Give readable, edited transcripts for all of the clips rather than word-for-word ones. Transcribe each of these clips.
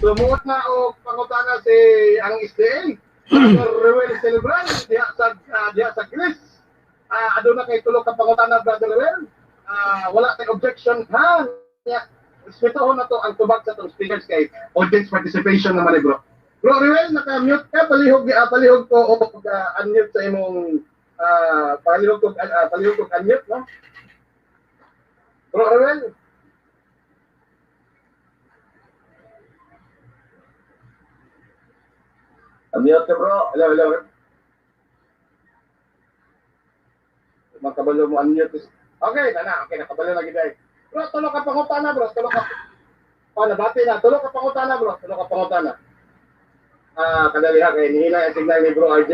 So muot na og pangutana si ang SDA. Brother Ruel Celebran diha sa Greece. Aduna kay tulo ka pangutana, Brother Ruel. Wala tay objection ha. Nya, respetuhon na to ang tubag sa atong speakers kay audience participation naman ni bro. Bro Ruel, naka-mute ka, palihog ko og unmute sa imong palihog ko unmute, no? Bro Ruel. Unmute ka, bro. Hello, hello. Makabalo mo unmute. Okay, na na. Okay, nakabalo lagi dahil. Bro, tulo ka pangutana, bro. Tulo ka. Oh, nabati na. Tulo ka pangutana, bro. Tulo ka pangutana. Kadali ha, kay nihina ang signal ni Bro RJ.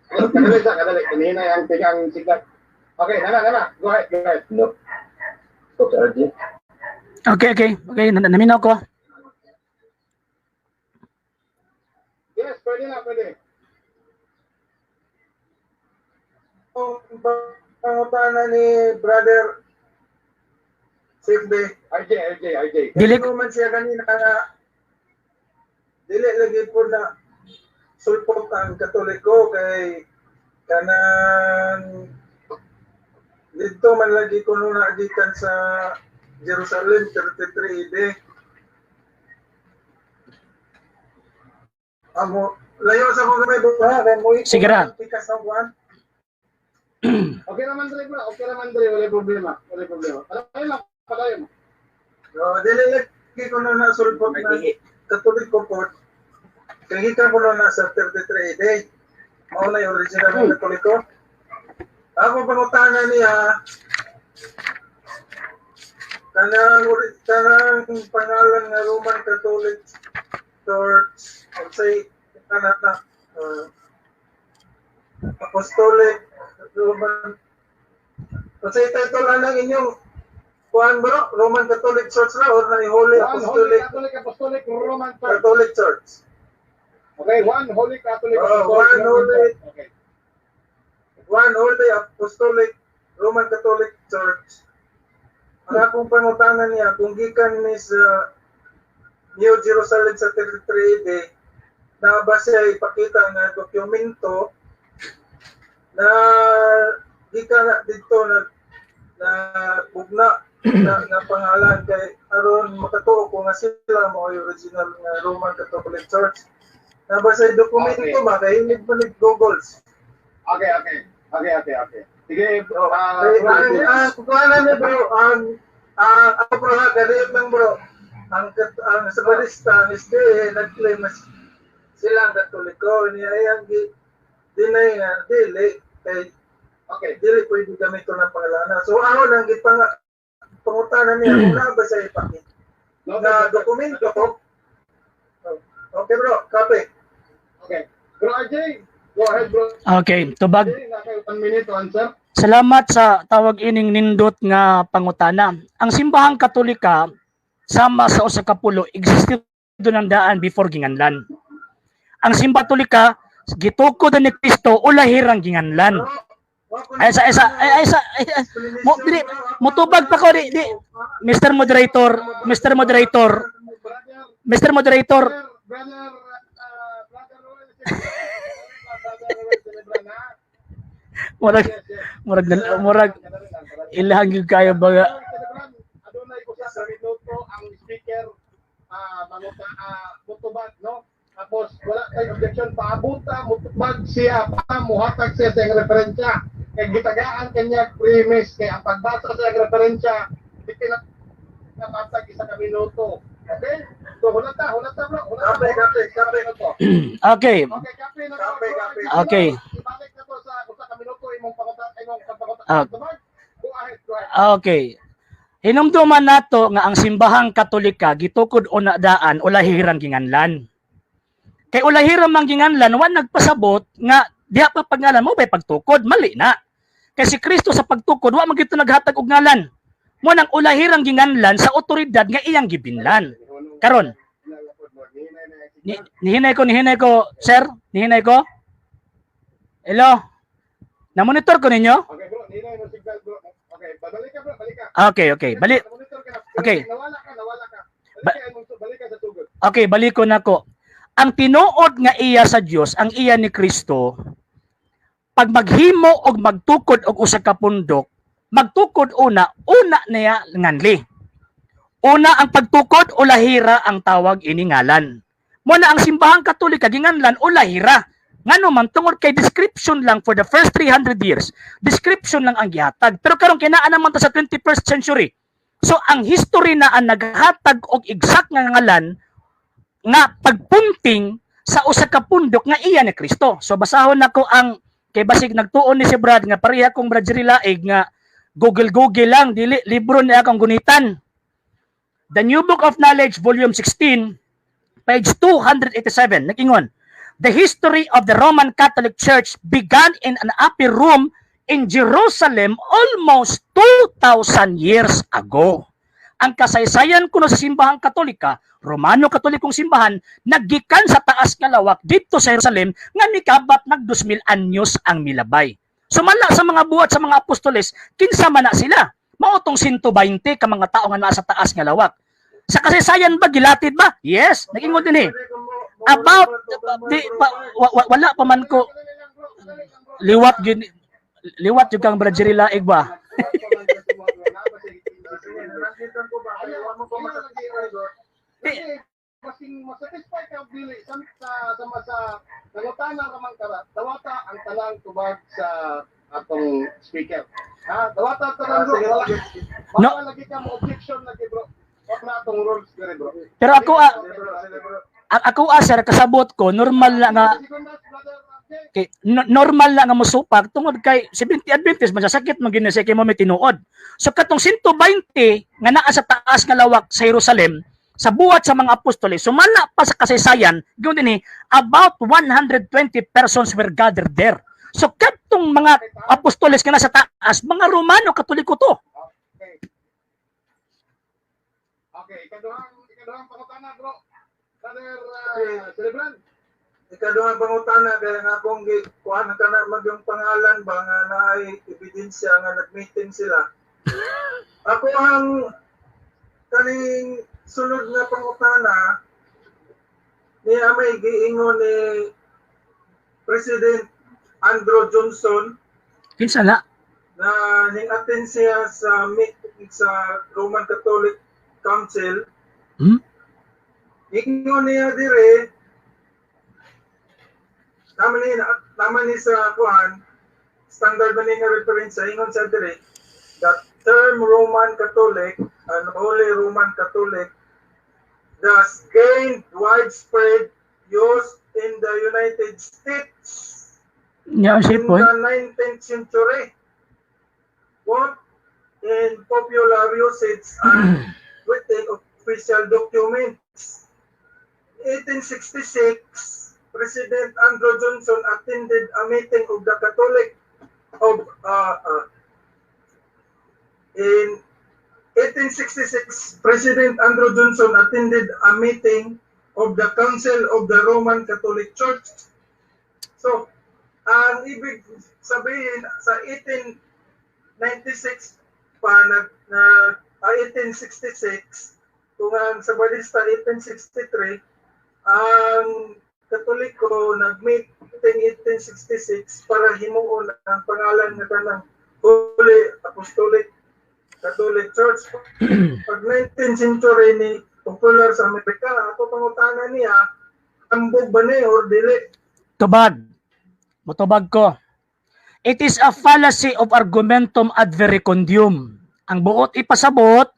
Kadali sa, kadali. Nihina ang signal. Okay, na na, na na. Go ahead, go ahead. No. Stop, RJ. Okay. Naminaw ko. Yes, pwede na, pwede. Ang pangutana ni Brother Safety. RJ, RJ, RJ. Dili Dili man siya kanina nga dili lagi po na sulpot ang Katoliko kay kanang dito man lagi kuno na gikan sa Jerusalem 33 AD. Amo layo sa kong gamay buha kay mo Sige ra. Pikas ang kuan. Okay naman dre, bro. Okay naman dre, wala problema. Wala problema. Padayon lang, padayon. So, dili lagi kuno na sulpot na Katoliko po. Kay gikan kuno na sa 33 AD. Mao na yung original ng Katoliko. Ako pangutana niya, kanang pangalan nga Roman Catholic Church, unsay kana na Apostolic Roman, unsay title anang inyong kuan, bro? Roman Catholic Church ra or na Holy One Holy Apostolic Catholic Apostolic Roman Church. Catholic Church? Okay, One Holy Catholic Oh, Apostolic One Roman Holy- Church. Okay. One Holy Apostolic Roman Catholic Church. Ang akong pangutana niya, kung gikan ni sa New Jerusalem sa 33 AD, na ba siya ipakita nga dokumento na gikan na dito na bugna na pangalan kay aron makatuo ko nga sila mo ay original nga Roman Catholic Church? Na ba siya dokumento ba kay hindi pa ni Googles? Okay. Sige, Oh, bro, ang kuha ni bro, ang ako bro ha, ganyan lang bro. Ang sa barista, ang SDA, nag-claim na sila ang Katoliko. Niya ay ang deny nga, dili, kay dili pwede gamito ng pangalan. So ako lang pangutana niya, kung na ba siya ipakita No, na dokumento. Okay bro, kape. Okay. Bro RJ, go ahead, bro. Okay, tubag. RJ, naka 1 minute to answer. Salamat sa tawag ining nindot nga pangutana. Ang Simbahang Katolika sama sa usa ka pulo existed ng daan before ginganlan. Ang Simba Katolika gitukod ni Kristo, ulahirang ginganlan. Ay sa ay sa ay, ay sa ay, ay, mo dili motubag pa ko di Mr. Moderator, Mr. Moderator, Mr. Moderator. Brother Roel, Brother Roel Celebran, ha? Murag Yes. murag ilahang gyud kayo baga. Celebran, adunay 1 ka minuto ang speaker manguta mutubag, no? Tapos wala kay objection, paabuta mutubag siya pa muhatag siya sa iyang referensya. Kay gitagaan kanya premise kay ang pagbasa sa iyang referensya di kina napatag 1 ka minuto. Okay? So hulata, hulata, bro, hulata. Kape, kape, kape. Minuto. Okay. Okay, kape na to, Kape, bro. kape. Okay. Ibalik na to sa 1 ka minuto imong panguta imong panguta. Tubag. Go ahead, go ahead. Okay. Hinumduman nato nga ang Simbahang Katolika gitukod una daan ulahirang ginganlan. Kay ulahirang man ginganlan, wa nagpasabot nga diha pa pagngalan mo bay pagtukod, mali na. Kay si Kristo sa pagtukod wa man gito naghatag og ngalan. Mo nang ulahirang ginganlan sa otoridad nga iyang gibinlan. Karon, nihinay ko, sir, nihinay ko. Hello. Na-monitor ko ninyo? Okay, bro, hinay mo signal, bro. Okay, balik ka, bro, balik ka. Okay. Bali Monitor ka na. Okay. Nawala ka, nawala ka. Balik ka, balik Okay, balikon nako. Ang tinuod nga iya sa Dios, ang iya ni Kristo, pag maghimo og magtukod og usa ka pundok, magtukod una, una niya nganli. Una ang pagtukod, ulahira ang tawag ini ngalan. Mo na ang Simbahang Katolika ginganlan ulahira. Ngano man? Tungod kay description lang for the first 300 years. Description lang ang gihatag. Pero karon kinaa naman ta sa 21st century. So ang history na ang naghatag og exact nga ngalan nga pagpunting sa usa ka pundok nga iya ni Kristo. So basahon nako ang kay basig nagtuon ni si Brad nga pareha kong Brad Jerry Laig nga Google Google lang, dili libro ni akong gunitan. The New Book of Knowledge, Volume 16, page 287, nag-ingon, "The history of the Roman Catholic Church began in an upper room in Jerusalem almost 2,000 years ago." Ang kasaysayan kuno sa Simbahang Katolika, Romano Katolikong simbahan, naggikan sa taas nga lawak dito sa Jerusalem nga mikabat nag 2,000 anyos ang milabay. Sumala sa mga Buhat sa mga Apostoles, kinsa man na sila? Mao tong 120 ka mga tao nga naa sa taas nga lawak. Sa kasaysayan ba, gilatid ba? Yes, nag-ingon din eh. About di pa, wala pa man ko liwat gin liwat yung kang Brad Jerry Laig ba? Sige, nakita ko ba? Kaya mo ko masatisfy, bro. Kasi basing masatisfy ka og dili sa nangutana ra man kara, dawata ang tanang tubag sa atong speaker. Ha, dawata ang tanan, Ah, bro. sige, Wala, sige. No. wala lagi ka mo objection lagi, bro. Wag na atong rules diri, bro. Pero ako Sige, bro, sige, bro. ako sir, kasabot ko normal na nga Secondas, Brother RJ. kay, normal lang nga mosupak tungod kay 70 Adventist masasakit man gini sa kay mo may tinuod. So katong 120 nga naa sa taas nga lawak sa Jerusalem sa Buhat sa mga Apostoles, sumala pa sa kasaysayan, gyud dinhi, about 120 persons were gathered there. So kadtong mga apostoles nga nasa taas, mga Romano Katoliko to. Okay. Okay, ikaduhang pangutana, bro. Brother Celebran. Ikaduhang pangutana kaya nga akong gi kuan ka na mag yung pangalan ba nga naay ebidensya nga nag-meeting sila. Ako ang kaning sunod nga pangutana niya, may giingon ni President Andrew Johnson Kinsa na? Na ning attend siya sa meeting sa Roman Catholic Council. Ingon niya dire, tama ni sa kuan, standard ba ni nga reference, ingon sa dire, "The term Roman Catholic and Holy Roman Catholic thus gained widespread use in the United States Nya si in point. the 19th century, both in popular usage and within official documents. 1866, President Andrew Johnson attended a meeting of the Catholic of in 1866, President Andrew Johnson attended a meeting of the Council of the Roman Catholic Church." So, ang ibig sabihin, sa 1896 pa nag na 1866, kung ang Sabadista 1863, ang Katoliko nag-meeting 1866 para himuon ang pangalan nga kanang Holy Apostolic Catholic Church. Pag 19th century ni popular sa Amerika, ako pangutana niya, ambog ba ni or dili? Tubag. Mutubag ko. It is a fallacy of argumentum ad verecundiam. Ang buot ipasabot,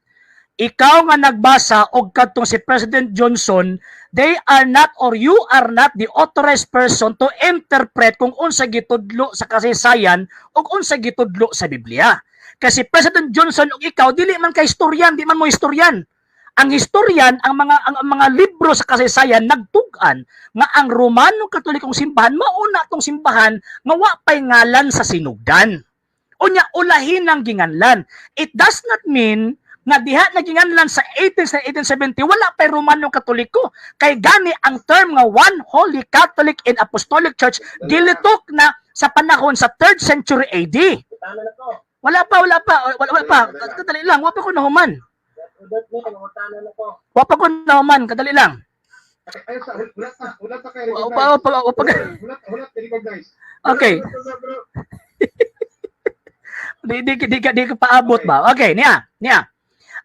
ikaw nga nagbasa og kadtong si President Johnson, they are not or you are not the authorized person to interpret kung unsa gitudlo sa kasaysayan ug unsa gitudlo sa Biblia. Kasi President Johnson ug ikaw dili man kay historian, di man mo historian. Ang historian, ang mga libro sa kasaysayan nagtug-an nga ang Romano Katolikong simbahan mauna tong simbahan nga wa pay ngalan sa sinugdan. Unya ulahin ang ginganlan. It does not mean nga diha na ginganlan sa 18 sa 1870 wala pay Romano Katoliko. Kay gani ang term nga One Holy Catholic and Apostolic Church gilitok na sa panahon sa 3rd century AD. Tama na ko. Wala pa, wala pa, wala, wala pa. Kadali lang, wa pa ko nahuman. Udot ni, pangutana na ko. Wa pa ko nahuman, kadali lang. Ay, sa wala ta kay Pa, recognize. pa, pa, pa, Wala recognize. Okay. Bro. Di ka paabot ba? Okay, niya, niya.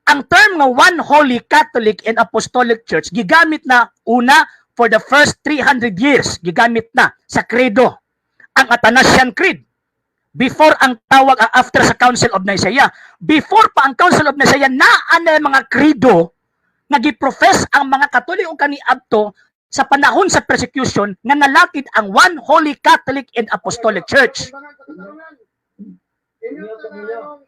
Ang term nga One Holy Catholic and Apostolic Church gigamit na una for the first 300 years, gigamit na sa credo, ang Athanasian Creed. Before ang tawag, after sa Council of Nicaea, before pa ang Council of Nicaea, naa na mga credo nga giprofess ang mga Katoliko kaniadto sa panahon sa persecution nga nalakid ang One Holy Catholic and Apostolic Church. I-mute na lang.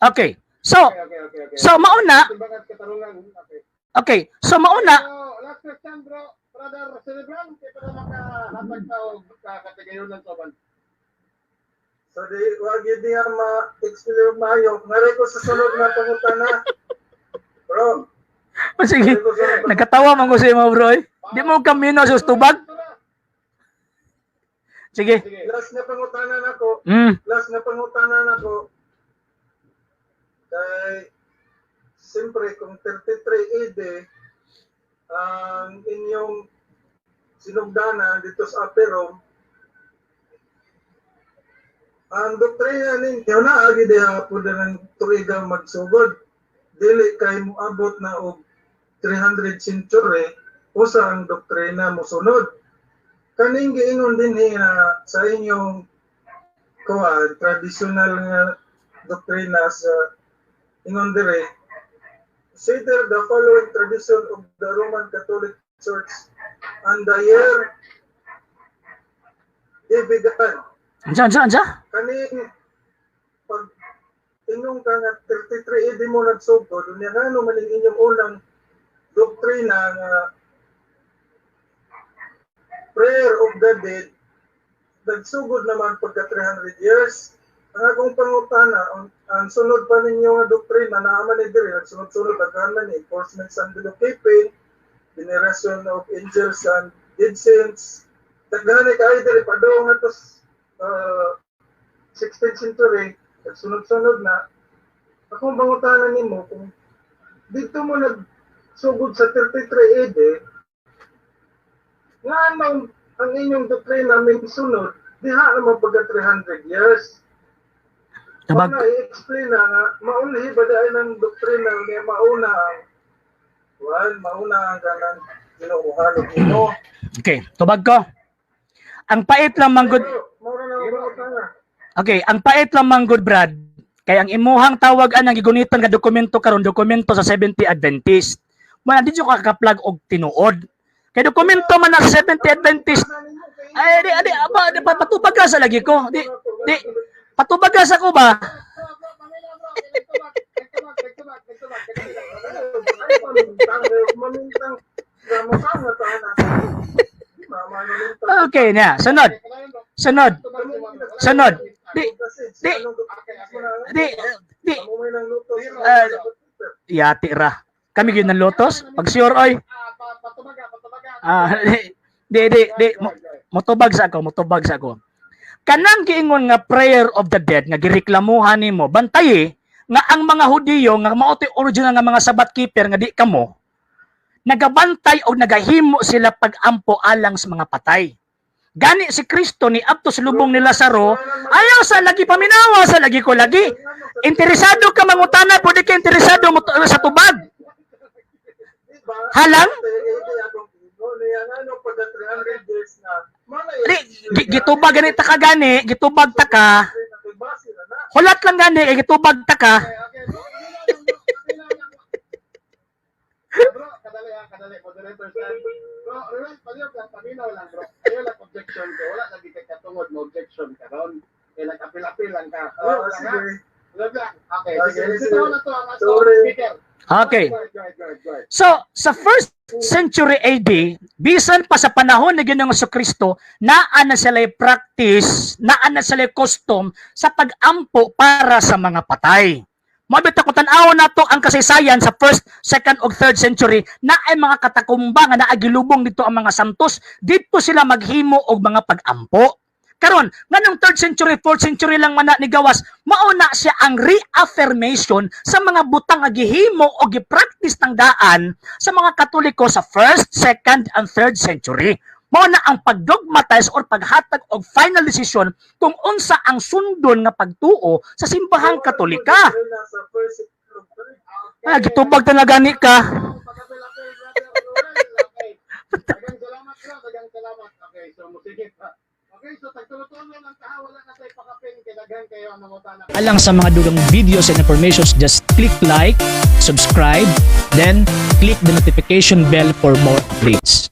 Okay. So, Okay. so mauna, Timbangan katarungan. Okay. Okay. So mauna, So, last question, bro. Brother Celebran, kay para makahatag ta og katigayonan sa uban. So di wag yun niya ma-explain maayo. Ngayon ko sa sunod na pangutana. Bro, sige. ngari ko sa sunod. Nagkatawa man ko sa imo, bro, eh. Di mo kamino sa tubag. Sige. Sige. Last na pangutana nako. Last na pangutana nako. Kay siyempre kung 33 AD ang inyong sinugdanan dito sa Upper Rome, ang doktrina ninyo na agi diha po na ng tuigang magsugod. Dili kay moabot na og 300 century usa ang doktrina mosunod. Kaning giingon dinhi na sa inyong kuan traditional nga doktrina sa ingon dire, "Consider the following tradition of the Roman Catholic Church and the year they began." Ansa, ansa, ansa? Kaning pag ingon ka nga 33 AD mo nagsugod, unya ngano man ning inyong unang doktrina nga prayer of the dead nagsugod naman pagka 300 years? Ang akong pangutana, ang sunod pa ninyo nga doktrina naa man ni diri, nagsunod-sunod, daghan man ni enforcement sa keeping, veneration of angels and dead saints, daghan ni kaayo diri padung na to 16th century, nagsunod-sunod na. Akong pangutana nimo, kung dito mo nagsugod sa 33 AD, nga anong ang inyong doktrina may sunod diha naman pagka 300 years? Tabag. Wala, i-explain na nga, maulhi ba dahil ng doktrina niya mauna ang well, mauna ang kanang ginuuhan og Ginoo? Okay, tubag ko. Ang pait lang manggod. Pero, mura na ang pangutana. Okay, ang pait lang manggod, Brad. Kay ang imuhang tawag anang gigunitan nga dokumento karon, dokumento sa Seventh Adventist. Wala di ka ka-plug og tinuod. Kay dokumento man ang Seventh Adventist. Ay, di, di, aba, di, patubag ka sa lagi ko. Di, di, patubag ka sa ko ba? Bro, bro, pamilya, bro. Nagtubag, nagtubag, nagtubag, nagtubag, nagtubag. Ay, pamintang, mamintang, ramutang na taana. Di ba, manulintang. Okay na, sunod. Sunod. Sunod. Di, di, di, di, yati ra. Kami gyud ng lotos. Pag sure oy. Ah, patubaga, patubaga. Ah, di, di, di, di, motubag sa ako, motubag sa ako. Kanang giingon nga prayer of the dead nga gireklamuhan nimo, bantayi nga ang mga Hudiyo nga mao to'y original nga mga Sabbath keeper nga di kamo, nagabantay o nagahimo sila pag-ampo alang sa mga patay. Gani si Kristo ni abto sa lubong ni Lazaro, ayaw sa lagi paminawa sa lagi ko lagi. Interesado ka mangutana, pwede ka interesado mo sa tubag. Halang? Di, gitubag gani ta ka gani, gitubag ta ka. Hulat lang gani, kay gitubag ta ka. Okay, bro. Pamilya lang, bro. Bro, kadali ha, kadali. Moderator sir. Bro, Ruel, palihog lang, paminaw lang, bro. Ayaw lang objection ko. Wala lagi kay katungod mo objection karon. Eh, nag-apil-apil lang ka. Palihog lang, ha? Palihog lang. Okay, Ah, sige. sige, Sige, na to ang ato Sorry. speaker. Okay. Go ahead, go ahead, go ahead, go ahead. So, sa first century AD, bisan pa sa panahon ni Ginoong Kristo, naa na sila practice, naa na sila custom sa pag-ampo para sa mga patay. Mao bitaw kung tan-awon nato ang kasaysayan sa first, second ug third century, na ay mga katakumba nga naa gilubong dito ang mga santos, dito sila maghimo og mga pag-ampo. Karon, nganong third century, fourth century lang man na ni gawas, mao na siya ang reaffirmation sa mga butang nga gihimo o gi-practice ng daan sa mga Katoliko sa first, second, and third century. Mao na ang pagdogmatize or paghatag og final decision kung unsa ang sundon nga pagtuo sa Simbahang Katolika. Sa first, second, third. Ah, gitubag talaga ni ka. Pagapil-apil, Brother Ruel. Okay. Daghang salamat, bro. Daghang salamat. Okay, so musigit pa. Okay, so tagtulo-tulo lang ta, wala na tay pakapin kay daghan kayo ang mangutana. Alang sa mga dugang videos and informations, just click like, subscribe, then click the notification bell for more updates.